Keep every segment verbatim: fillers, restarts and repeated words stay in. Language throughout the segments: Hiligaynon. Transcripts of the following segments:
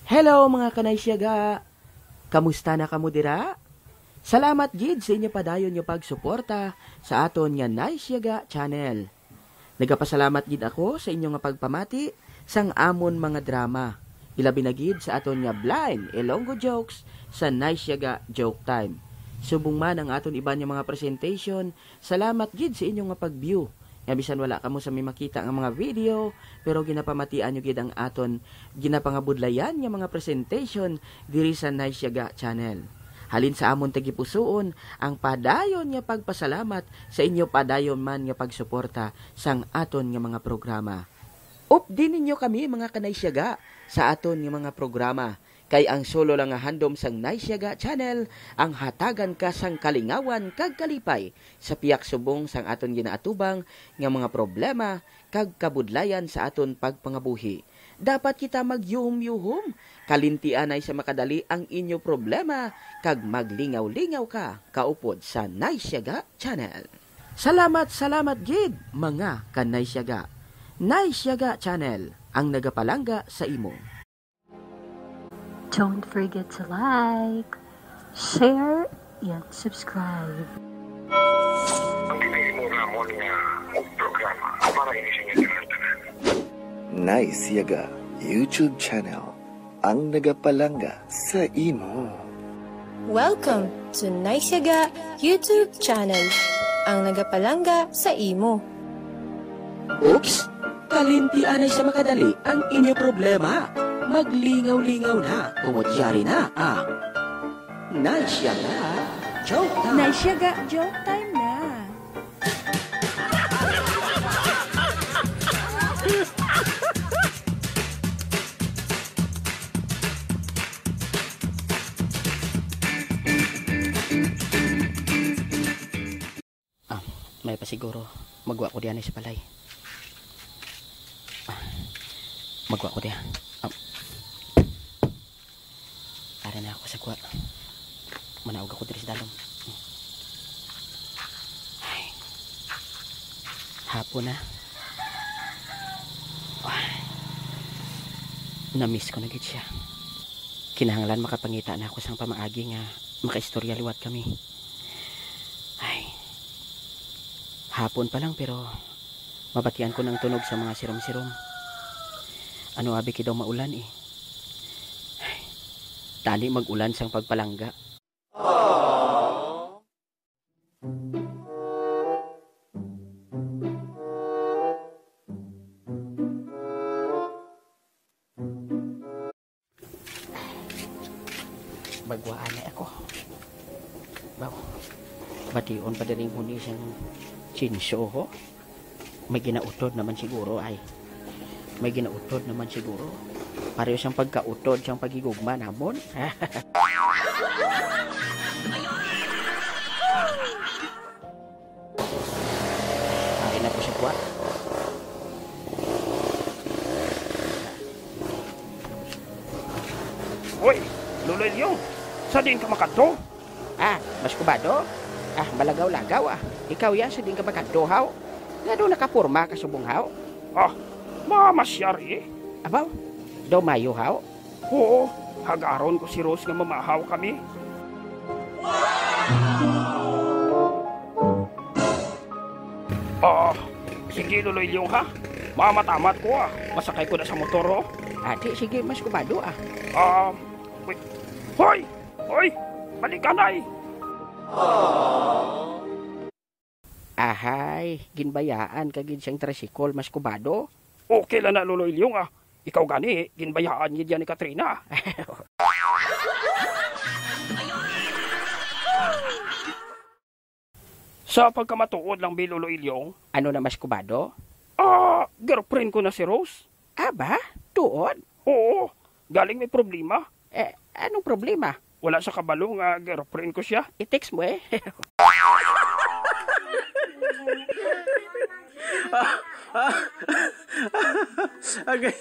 Hello, mga Kanay Siyaga! Kamusta na kamo dira? Salamat gid sa inyo padayon nga pagsuporta sa aton nga Nay Siyaga channel. Nagapasalamat gid ako sa inyo nga pagpamati sang amon mga drama, ilabi na gid sa aton nga blind Ilonggo jokes sa Nay Siyaga Joke Time. Subong man ang aton iban nga mga presentation, salamat gid sa inyo nga pag-view. Nga bisan wala kamo sa may makita nga mga video, pero ginapamatian nyo gid ang aton ginapangabudlayan nga mga presentation diri sa Nay Siyaga Channel. Halin sa amon tagipusoon ang padayon nga pagpasalamat sa inyo padayon man nga pagsuporta sang aton nga mga programa. Updi ninyo kami, mga Kanay Siyaga, sa aton nga mga programa, kay ang solo lang nga handom sang Nay Siyaga Channel ang hatagan ka sang kalingawan kag kalipay sa pihak subong sang aton ginaatubang nga mga problema kag kabudlayan sa aton pagpangabuhi. Dapat kita magyuhom-yuhom, kalintianay sa makadali ang inyo problema, kag maglingaw-lingaw ka kaupod sa Nay Siyaga Channel. Salamat, salamat gid, mga Kanay Siyaga. Nay Siyaga Channel, ang nagapalangga sa imo. Don't forget to like, share, and subscribe. Ang ginahimo namon nga programa para ini sa inyo tanan. Nay Siyaga YouTube channel, ang nagapalangga sa imo. Welcome to Nay Siyaga YouTube channel, ang nagapalangga sa imo. Oops! Kalintianay sa makadali ang inyo problema. Maglingaw-lingaw na, tungod yari na ang Nay Siyaga Joke Time. Nay Siyaga Joke Time na. Ah, may pa siguro. Magwa ko diyan sa balay. Ah, magwa ko diyan. Ah, para na ako sa kuha. Manaog ako diri sa dalom. Ay. Hapon na. Ah. Na-miss ko na gid siya. Kinahanglan makapangita na ako sang pamaagi nga makaistorya liwat kami. Ay. Hapon pa lang, pero mabatian ko na ang tunog sa mga sirom-sirom. Ano abi kay daw maulan eh. Ay. Tani mag-ulan sang pagpalangga. Magwaan na ako. Baw. Bation pa diri ang huni sang chainsaw, ho? May ginautod naman siguro, ay. May ginautod naman siguro. Pareho sang pagkautod sang paghigugma namon. Ari na ko sa kuwa. Uy, Lolo Ilyong, sa diin ka makadto? Ah, Mas Kubado? Ah, malagaw-lagaw, ah. Ikaw ya, sa diin ka makadto, haw? Nga daw nakaporma ka subong, haw? Ah, mamasyar, eh. Abaw, daw mayo, haw? Oo, hagaron ko si Rose nga mamahaw kami. Ah, sige, Lolo Ilyong, ha? Mamatamat ko, ah. Masakay ko na sa motor, oh. Ati, sige, Mas Kubado, ah. Ah, wait. Hoy! Hoy! Balikanay! Ahay, ginbayaan ka gid sang tricycle, Mas Kubado. Okay lang na, Lolo Ilyong, ah. Ikaw gani, ginbayaan gid yan ni Katrina. Sa pagkamatuod lang, bi, Lolo Ilyong. Ano na, Mas Kubado? Ah, girlfriend ko na si Rose. Aba, tuod? Oo, galing may problema. Eh, anong problema? Wala sa kabalo nga girlfriend ko siya. I-text mo eh. Okay.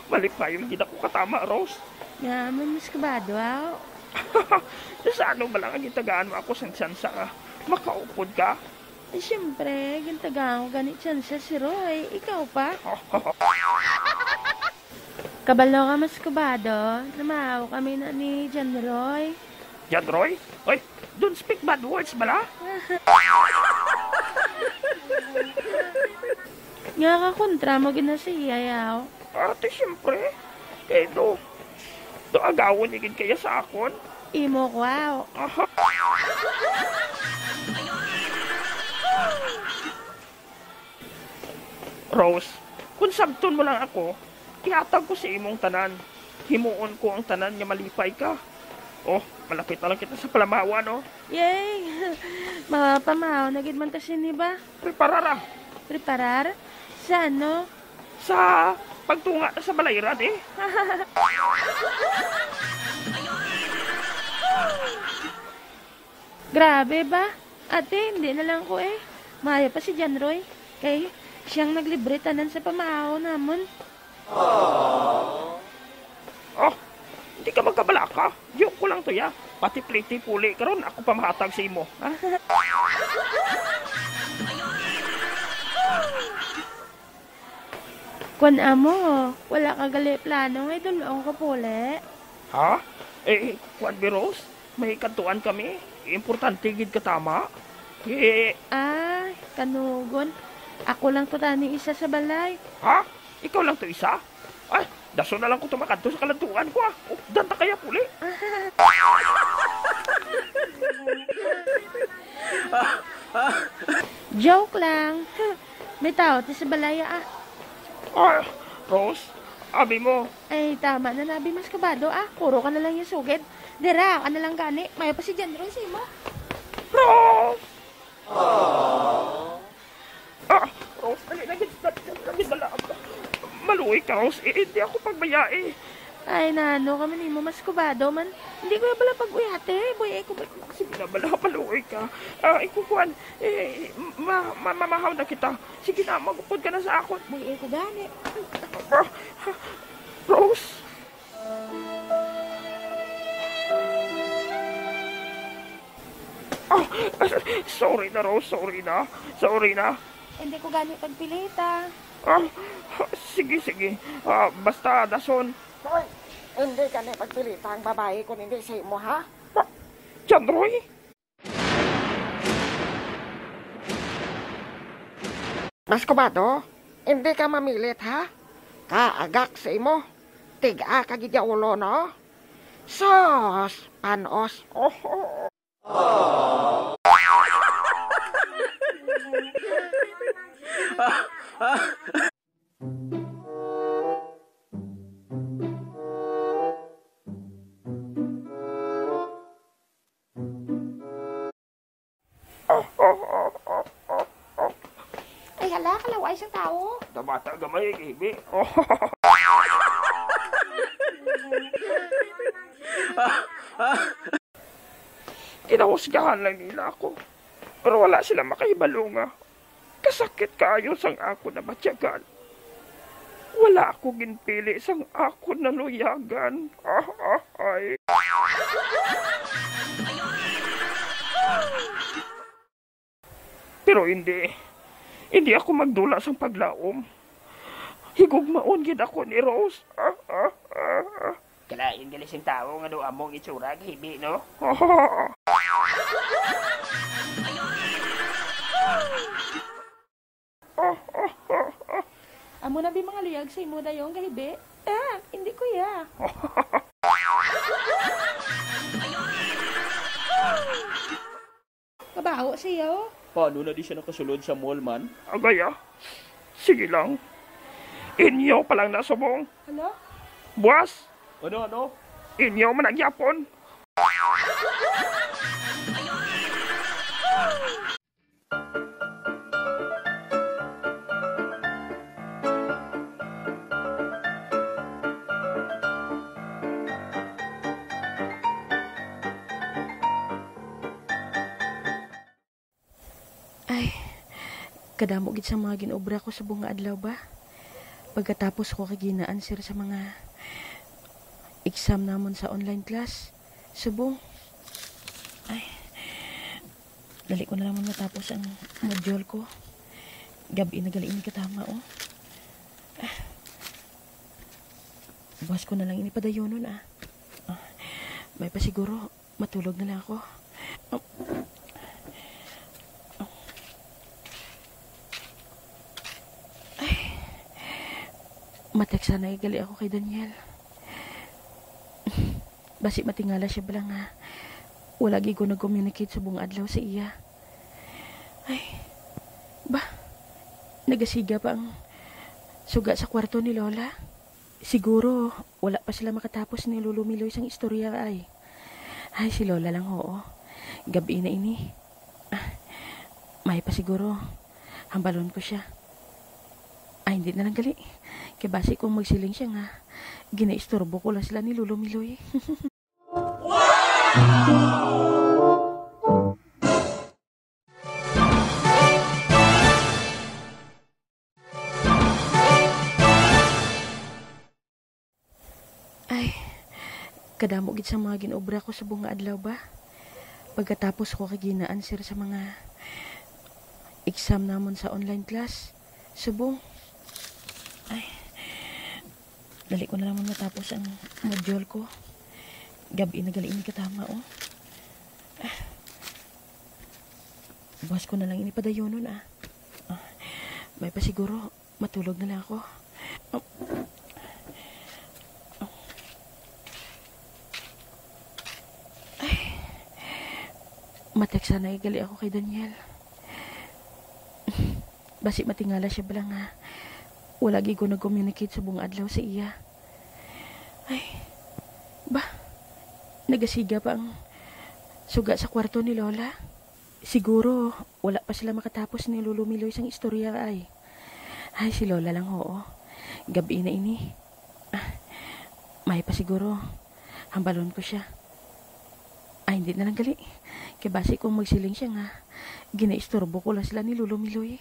Malipayon gid ako katama, Rose. Yaman, mas kabado, aw. Sa ano ba lang ang gitagaan mo ako sang tsansa nga makaupod ka? Eh, siyempre, gintagaan ko gani tsansa si Roy. Ikaw pa? Kabalo ka, mas kabado. Namaaw kami na ni John Roy. John Roy? Oy, don't speak bad words bala. Nga ka kontra mo gina siya, yaw. Ate, siyempre. Kay do, do agawon ni gid kaya sa akon. Imo ko, aw. Aha. Rose, kung sabton mo lang ako, ihatag ko sa imong tanan. Himuon ko ang tanan nga malipay ka. Oh, malapit na lang kita sa palamawan, no? Yay! Mapamahaw na gid man kasi ni ba? Preparar, ah. Preparar? Sa ano? Sa pagtunga na sa balayran, eh. Grabe ba? Ate, hindi na lang ko eh. Maayo pa si John Roy. Kay siyang naglibre tanan sa pamahaw namon. Oh, hindi ka magkabalaka. Joke ko lang to, ya. Pati pliti puli karon ako pamahatag sa imo. Kwan amo, wala ka gali plano nga idulong ko puli? Ha? Eh, kwan, Bi Rose, may kadtuan kami. Importante gid ka tama. Eh, Ah, kanugon. Ako lang to tani isa sa balay. Ha? Ikaw lang to isa? Ay, dason na lang ko tumakadto sa kaladtuan ko, ah. Oh, danta kaya puli. Joke lang. May tao ti sa balaya, ah. Ah, Rose, abi mo. Ay, tama na, nabi mas kabado, ah. Puro ka na lang yung sugid. Dira, ka na lang gani. Mayo pa si John Roy sa imo. Rose! Ah, Rose, dali na gid, dali na gid, dala. Maluoy ka, Rose. Eh, hindi ako pagbayai. Ay, nano ka man imo, mas kubado man. Hindi ko bala pag-uyate, boy, ay ko ba- Sige na, bala, maluoy ka. Ah, ikukuan, eh, ma, ma, mamahaw na kita. Sige na, magupod ka na sa akon. Boy, ay ko gani. Ah, Rose. Ah, sorry na, Rose. Sorry na. Sorry na. Hindi ko gani pagpilita. Ah, sige, sige. Ah, basta, dason. Hoy, hindi gani pagpilita ang babae kung hindi sa imo, ha? Ma-, John Roy? Mas kubado, hindi ka mamilit, ha? Kaagak sa imo. Tiga ka gid ya ulo, no? Sus, panos. Ay, hala, kalaway sang tawo. Damata gamay, Ibi. Kinahusgahan lang nila ako. Pero wala sila makahibalo nga kasakit kaayo sang akon nabatyagan. Wala ako ginpili sang akon naluyagan. Ah, ah, ay. Pero hindi. Hindi ako magdula sang paglaom. Higugmaon gid ako ni Rose. Ah, ah, ah, ah. Kalain gali sing tawo nga do amo ang itsura, gahibi, no? Amo na bi mga luyag sa imo dayong gahibi? Ah, hindi, kuya. Kabaho siya, oh. Paano na di siya nakasulod sa mall man? Agay, ah. Sige lang. Inyo pa lang nasubong. Hala? Buwas. Ano, ano? Inyo man ang yapon. Ay, kadamo gid sa mga gin-obra ko subong nga adlaw ba. Pagkatapos ko kay gina-answer sa mga Exam namon sa online class. Subong. Ay. Dali ko na lang matapos ang module ko. Gabi na gali ini katama, oh. Ah. Buwas ko na lang ini padayonon, ah. Ah. May pa siguro, matulog na lang ako. Ay. Matext na gali ako kay Daniel. Basi matingala siya bala nga wala gid ko nag-communicate subong adlaw sa iya. Ay, ba? Nagasiga pa ang suga sa kwarto ni Lola? Siguro, wala pa sila makatapos ni Lolo Miloy sang istorya ay. Ay, si Lola lang, oo. Gabi na ini. Ah, may pa siguro. Hambalon ko siya. Ay, hindi na lang gali. Kay basi kung magsiling siya nga, ginaisturbo ko lang sila ni Lolo Miloy. Ay, kadamo gid sa mga ginobra ko subong nga adlaw ba. Pagkatapos ko kay gina-answer sa mga exam namon sa online class. Subong. Ay, dali ko na lang matapos ang module ko. Gabi na gali ini katama, oh. Ah. Buwas ko na lang ini padayonon, ah. Ah, may pa siguro, matulog na lang ako. Ay. Matext na gali ako kay Daniel. Basi matingala siya bala nga wala gid ko nag-communicate subong adlaw sa iya. Ay. Ba? Nagasiga pa ang suga sa kwarto ni Lola? Siguro, wala pa sila makatapos ni Lolo Miloy sang istorya ay. Ay, si Lola lang, oo. Gabi na ini. Ah, may pa siguro. Hambalon ko siya. Ay, hindi na lang gali. Kay basi kung magsiling siya nga, ginaisturbo ko lang sila ni Lolo Miloy.